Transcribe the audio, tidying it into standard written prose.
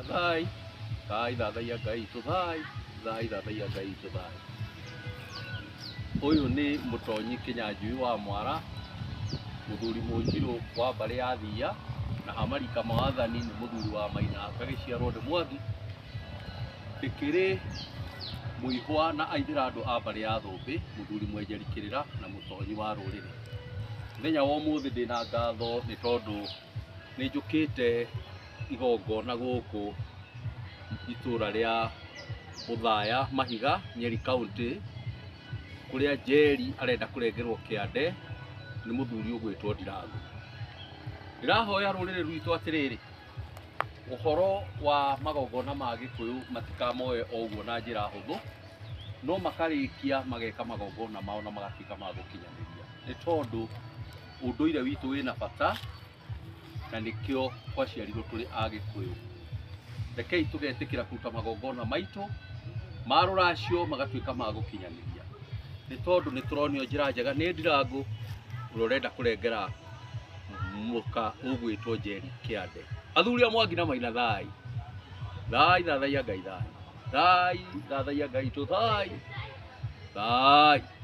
Thai, thai thathaiya Ngai witũ thai, thai thathaiya Ngai witũ thai. Ũyũ nĩ Mũtonyi Kĩnyanjui wa Mwara, mũthuri mũnjirũ wa mbarĩ ya Thiia, na Hamarika Mwathani nĩ mũthuri wa Maina agĩciarwo nĩ Mwangi. Ndĩkĩrĩ mũihwa na aithĩra andũ a mbarĩ ya Thũmbĩ, mũthuri mwenjeri kĩrĩra na mũtonyi wa rũrĩrĩ. Mũthenya wa ũmũthĩ ndĩna ngatho nĩ tondũ nĩ njũkĩte igongona gũkũ itũra rĩa Othaya Mahiga, Nyeri County, kũrĩa Njeri arenda kũrengerwo kĩande nĩ mũthuri ũgwĩtwo Ndirango. Ndĩrahoya rũrĩrĩ rwitũ atĩrĩrĩ, ũhoro wa magongona ma Gĩkũyũ matikamoe o ũguo na njĩra hũthũ, no makarĩkia mageka magongona mao na magatuĩka ma gũkinyanĩria, nĩ tondũ ũndũire witũ wĩna bata na nĩkĩo twaciarirwo tũrĩ Agĩkũyũ. Rekei tũgetĩkĩra kũruta magongona maitũ ma rũracio magatuĩka ma gũkinyanĩria, nĩ tondũ nĩ tũronio njĩra njega nĩ Ndirango ũrĩa ũrenda kũrengera mũka ũgwĩtwo Njeri kĩande. Athuri a Mwangi na Maina thai, thai thathaiya Ngai thai, thai thathaiya Ngai witũ thai, thai.